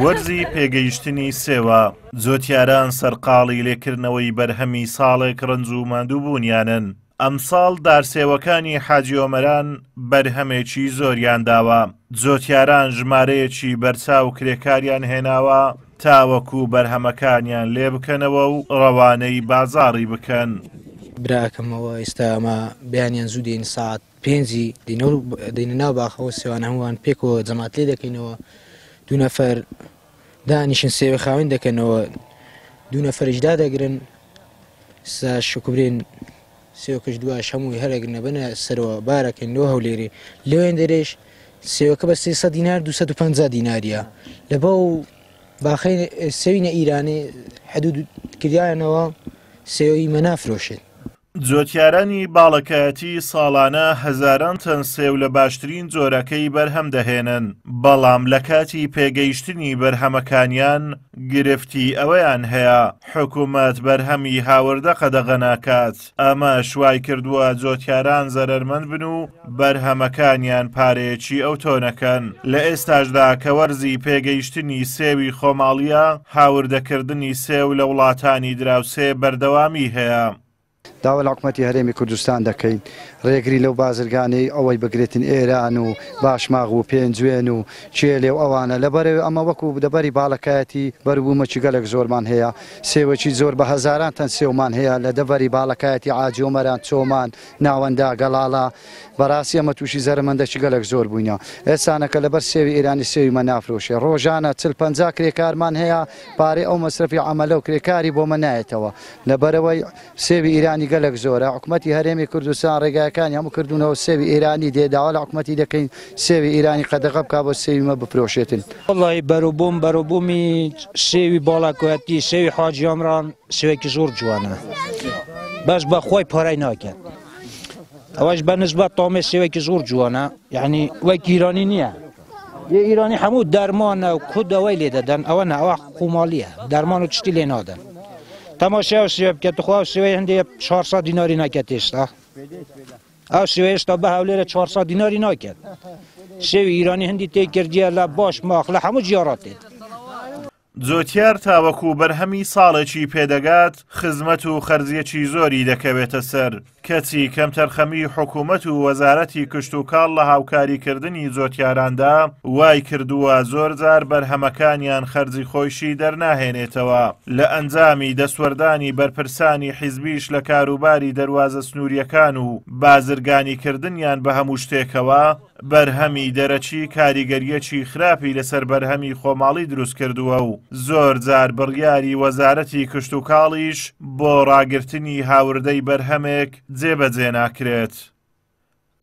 وەرزی پێگەیشتنی سێوە، جۆتیاران سەرقاڵی لێکردنەوەی بەرهەمی ساڵێک ڕەنج و ماندووبوونیانن. ئەمساڵ دارسێوەکانی حاجی ئۆمەران بەرهەمێکی زۆریان داوە، جۆتیاران ژمارەیەکی بەرچاو کرێکاریان هێناوە تاوەکو بەرهەمەکانیان لێبکەنەوە و ڕەوانەی بازاڕی بکەن. براکەمەوە ئێستا ئەمە بەیانیان زوو دێین سەعات پێنجی دینەوە دێنە ناو باخەوە سێوان هەمووان پێکەوە جەماعەت لێ دەکەینەوە دوو نەفەر دانیشن سێوە خاوێن دەکەنەوە دوو نەفەریش دادەگرن سا شکبرێن سێوەکەش دواش هەمووی هەرەگرنە بنە سەرەوە بارەکەین لۆ هەولێری لەوێندەرێش سێوەکە بە 300 دینار 250 دیناریە لە بەو باخەی سێوینە ئیرانی حدود کردیانەوە سێوی مە نافرۆشێت. جۆتیارانی باڵەکایەتی ساڵانە هەزاران تەن سێو لە باشترین جۆرەکەی بەرهەم دەهێنن، بەڵام لە کاتی پێگەیشتنی بەرهەمەکانیان گرفتی ئەوەیان هەیە حکومەت بەرهەمی هاوردە قەدەغە ناکات، ئەمەش وایکردووە جۆتیاران زەرەرمەند بن و بەرهەمەکانیان پارەیەکی ئەوتۆ نەکەن. لە ئێستاشدا کە وەرزی پێگەیشتنی سێوی خۆماڵییە، هاوردەکردنی سێو لە وڵاتانی دراوسێ بەردەوامی هەیە. داوا لە حکومەتی هەرێمی کوردستان دەکەین ڕێگری لەو بازرگانەی ئەوەی بگرێتن ئێران و باشماغ و پێنجوێن و کێلێ و ئەوانە لەبەرئەوەی ئەمە وەکو دەبەری باڵەکایەتی بەروبوومەکی گەلەک زۆرمان هەیە سێوەکی زۆر بە هەزاران تەن سێومان هەیە لە دەڤەری باڵەکایەتی عاجی ئۆمەران چۆمان ناوەندا گەڵاڵە بەڕاستی ئەمە تووشی زەرەمەندەکی گەلەک زۆر بووینە ئێستانەکە لەبەر سێوی ئێرانی سێوی مە نافرۆشێ ڕۆژانە چل 50 کرێکارمان هەیە پارەی ئەو مەسرەفی عەمەلە و کرێکاری بۆ مە نایەتەوە لەبەرئەوەی سێوی ئیرانی گەلەک زۆرە حکومەتی هەرێمی کوردستان ڕێگایەکانی هەموو کردوونەوە سێوی ئێرانی دێ داوا لە حکومەتی دەکەین سێوی ئیرانی قەدەغە بکا بۆ سێوی مە بفرۆشێتن. وەڵاهی بەروبووم بەروبوومی سێوی باڵاکۆیەتی سێوی حاجی ئامران سێوێکی زۆر جوانە بەس بە خۆی پارەی ناکات ئەوەش بە نسبەت تامێ سێوێکی زۆر جوانە یعنی وەک ئیرانی نییە یە ئیرانی هەموو دەرمانە و کو دەوای لێ دەدەن ئەوە نە ئەوە خۆماڵیە دەرمان و چشتی لێ نادەن تەماشا ئەو سێوە بکە تخوا ئەو سێوەی هەندێ 400 دیناری ناکات ئێستا ئەو سێوە ئێستا بە هەولێرە 400 دیناری ناکات سێوی ئیرانی هەندی تێ کردیە لە باش ماخ لە هەموو جیارات تێت. جوتیار تاوەکو بەرهەمی ساڵێکی پێدەگات خزمەت و خەرجیەکی زۆری دەکەوێتە سەر، کەچی کەمتەرخەمی حکومەت و وەزارەتی کشتوکاڵ لە هاوکاریکردنی جۆتیاراندا وایکردووە زۆرجار بەرهەمەکانیان خەرجی خۆیشی دەرناهێنێتەوە، لە ئەنجامی دەستوەردانی بەرپرسانی حیزبیش لە کاروباری دەروازە سنووریەکان و بازرگانیکردنیان بە هەموو شتێکەوە، بەرهەمی دەرەکی کاریگەرییەکی خراپی لەسەر بەرهەمی خۆماڵی دروستکردووە و زۆرجار بڕیاری وەزارەتی کشتوکاڵیش بۆ ڕاگرتنی هاوردەی بەرهەمێک جێبەجێ ناکرێت.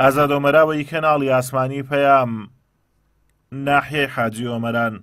ئازاد ئۆمەراوەی کەناڵی ئاسمانی پەیام، ناحیەی حاجی ئۆمەران.